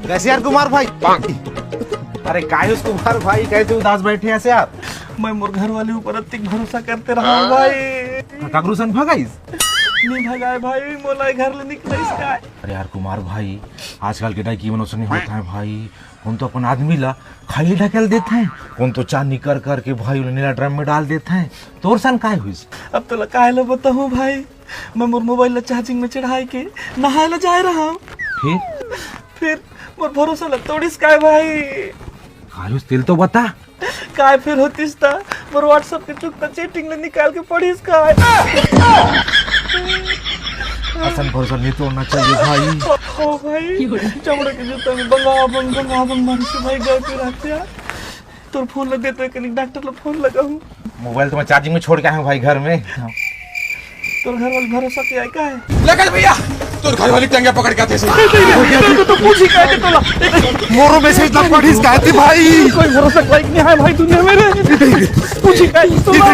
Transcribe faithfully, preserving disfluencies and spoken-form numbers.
कैसे यार कुमार भाई? अरे काहे उस कुमार भाई, कैसे उदास बैठे हैं यार? मैं मोर घर वाले ऊपर अतिक भरोसा करते रहा हूँ भाई। काकरू सन भगाइस? नहीं भगाए भाई, मोला घर ले निकलाइस काय? अरे यार कुमार भाई, आजकल के डाकी मनोसनी होता है भाई। कौन तो अपन आदमी ला खाली ढकेल देते हैं, कौन तो चांदी कर करके भाई उन्हें नीला ड्रम में डाल देते हैं। तोर सन काय हुई? अब तो ला काहे ला बताऊँ भाई, मैं मोर मोबाइल ला चार्जिंग में चढ़ाए के नहाए ला जाए रहा हूँ। फिर? फिर मोर भरोसा ला तोड़िस काय भाई? आयुष, तेल तो बता। काय फिर होतिस ता? मोर WhatsApp के चुकता चैटिंग ले निकाल के पढ़िस काय? असन भरोसा नहीं तोड़ना चाहिए भाई। ओ भाई, चमड़ा के जूता में बंगा बंग, बंगा बंग मारिस भाई, गए फिर हत्या। तोर फोन ला देते कनिक डॉक्टर ला फोन लगाऊं। मोबाइल तो मैं चार्जिंग में छोड़ के आया हूँ भाई घर में। तोर घर वाले भरोसा के आए का है? लगा भैया, तोर घर वाली टंगे पकड़ के आते से। तो पूछी का है तोला? मोरो मैसेज ना पढ़िस का थी भाई। कोई भरोसा लायक नहीं है भाई दुनिया में रे। पूछी का है तोला?